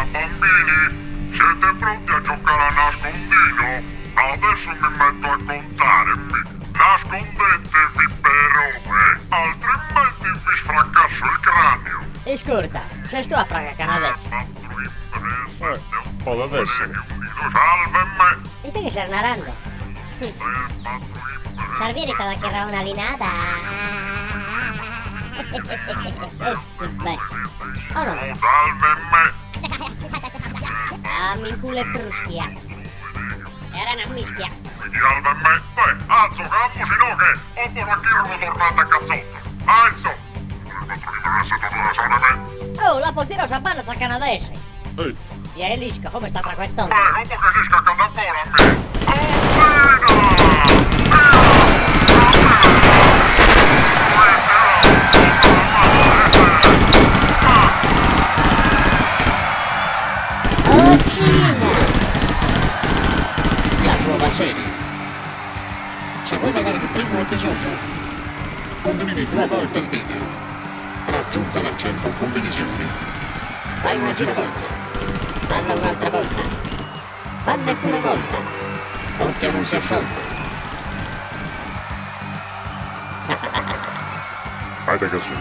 Allora bambini, siete pronti a giocare a nascondino? Adesso mi metto a contare, mi nascondetevi però, eh, altrimenti vi sfracasso il cranio. Iscurta, ses tue a fracacare adesso? Eh, podet essere. Ite chi ses narande? S'arvieri t'at achirrau una linada. Essi beh. O no? Ah, m'inculo e fruschia. Era una mischia. Oh, l'apo zirau sa banda sa canadese. Ja l'isco como est afracuettende. Oh Cina! La nuova serie. Se vuoi vedere il primo episodio, condividi due volte il video. Raggiunta la 100 condivisioni. Fai una giravolta. Falla un'altra volta. Falle pure volta. Occhio non si è sciolto. Vai da casù.